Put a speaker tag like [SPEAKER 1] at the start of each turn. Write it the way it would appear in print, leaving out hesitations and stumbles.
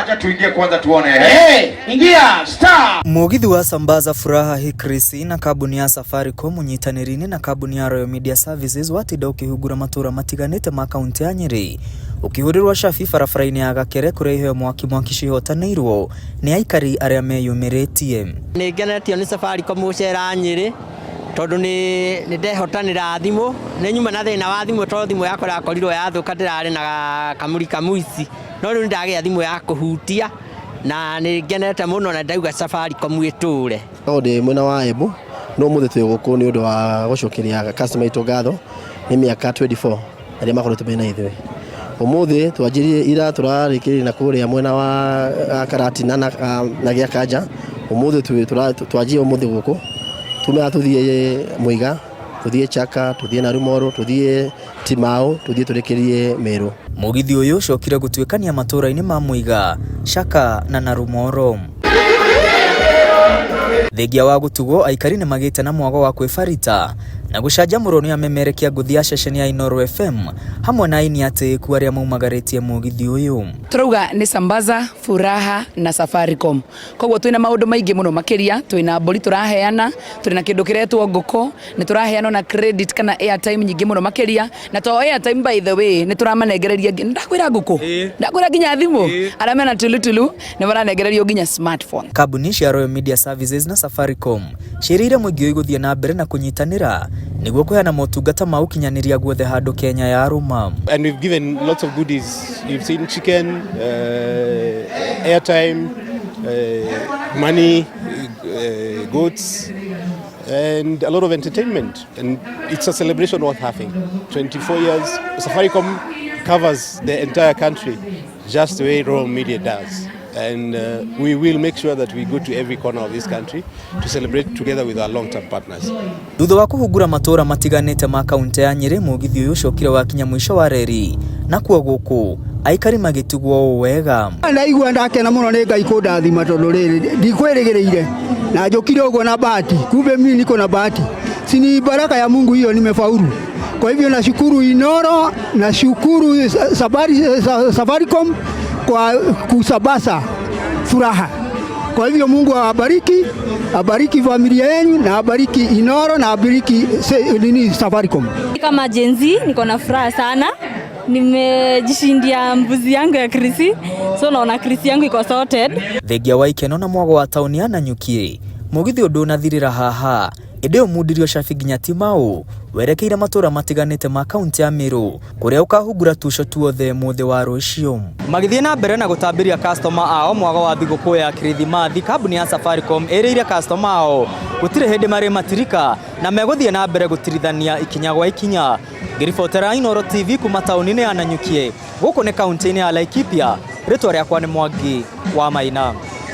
[SPEAKER 1] Acha tuingie kwanza tuone.
[SPEAKER 2] Hey, ingia star.
[SPEAKER 3] Mũgithi wa Sambaza Furaha Hikrisi na kambuni ya Safaricom ũnyitanĩri-inĩ na kambuni ya Royal Media Services watinda ũkĩhungura matũra matiganĩte ma kaunti ya Nyĩrĩ, ũkĩhũrĩrwo cabi barabara-inĩ ya Gakere kũrĩa iheo mwaki mwaki cihotanĩirwo nĩ aikari arĩa meyumĩrĩtie.
[SPEAKER 4] Nĩ ngenetio nĩ Safaricom gũcera Nyĩrĩ tondũ nĩ ndehotanĩra thimũ. Nĩ nyuma na thĩna wa thimũ tondũ thimũ yakwa ĩrakorirwo yathũka, ndĩrarĩ na kamũrika mũici, no rĩu nĩ ndagĩa thimũ ya kũhutia na nĩ ngenete mũno na ndauga Safaricom ĩtũre.
[SPEAKER 5] No ndĩ mwena wa Embu, no ũmũthĩ twĩ gũkũ nĩ ũndũ wa gũcokeria customer aitũ ngatho nĩ mĩaka 24 arĩa makoretwo mena ithuĩ. Ũmũthĩ twanjirie ira, tũrarĩkĩrĩria na kũrĩa mwena wa Karatina na Gĩakanja. Ũmũthĩ twanjia ũmũthĩ gũkũ, tumea tũthiĩ Mũiga, tũthiĩ Chaka, tũthiĩ Narumoro, tũthiĩ Timau, tũthiĩ tũrĩkĩrie Meru.
[SPEAKER 3] Mũgithi ũyũ ũcokire gũtuĩkania matũũra-inĩ ma Mũiga, Chaka na Narumoro. Thengia wa gũtugwo, aikari nĩ magĩte na mwago wa kwĩbarita na gũcanjamũrwo nĩ amemerekia ngũthi ya ceceni ya Inooro FM hamwe na aini atĩĩku arĩa maumagarĩtie mũgithi ũyũ.
[SPEAKER 6] Turauga nĩ Sambaza Furaha na Safaricom, koguo twina maundu maingi muno makiria. Twina mburi turaheana, twina kindu kiretwo nguku, ni turaheana na credit kana airtime nyingi muno makiria. Na to airtime, by the way, ni turamanengereria, ndakwira nguku, ndakwira nginya thimu. Aria mena tulutulu ni maranengererio nginya smartphone.
[SPEAKER 3] Kambuni cia Royal Media Services na Safaricom ciĩrĩire mũingĩ ũyũ gũthiĩ na mbere na kũnyitanĩra nĩguo kũheana motungata ma ũkinyanĩria guothe handũ Kenya yarũma.
[SPEAKER 7] And we've given lots of goodies. You've seen chicken, airtime, money, goats, and a lot of entertainment. And it's a celebration worth having. 24 years, Safaricom covers the entire country just the way Royal Media does. And we will make sure that we go to every corner of this country to celebrate together with our long-term partners.
[SPEAKER 3] Thutha wa kũhungura matũra matiganĩte ma kaunti ya Nyĩrĩ, mũgithi ũyũ ũcokire wakinya mũico wa reri, nakuo gũkũ aikari magĩtigwo ũũ wega.
[SPEAKER 8] Ndaigua ndakena mũno nĩ Ngai kũndathima tondũ rĩrĩ ndikwĩrĩgĩrĩire na njũkire ũguo na bahati, kumbe mimi niko na bahati, si ni baraka ya Mungu hiyo, nimefaulu. Kwa hivyo nashukuru Inoro, nashukuru Safaricom kwa kusambaza furaha. Kwa hivyo Mungu awabariki, abariki familia yenu na abariki Inoro na abariki nini, Safaricom.
[SPEAKER 9] Kama Gen Z niko na furaha sana, nimejishindia mbuzi yangu ya Krisi, so naona Krisi yangu iko sorted.
[SPEAKER 3] Thengia wa ikeno na mwago wa taũni ya Nanyuki, mũgithi ũyũ ndũnathirĩra haha, ĩndĩ ũmundirio cabi nginya Timau werekeire matũra matiganĩte ma kaunti ya Meru kũrĩa ũkahungura tuco tuothe mũthĩ wa rũciũ. Magĩthiĩ na mbere na gũtambĩria customer ao mwago wa thigũkũ ya Kirithimathi, kambuni ya Safaricom ĩrĩire customer ao gũtirĩ hĩndĩ marĩ matirika na megũthiĩ na mbere gũtirithania ikinya gwa ikinya. Ngĩribotera Inooro TV kuma taũni-inĩ ya Nanyuki, gũkũ nĩ kaunti-inĩ ya Laikipia, rĩtwa rĩakwa nĩ Mwangi wa Maina.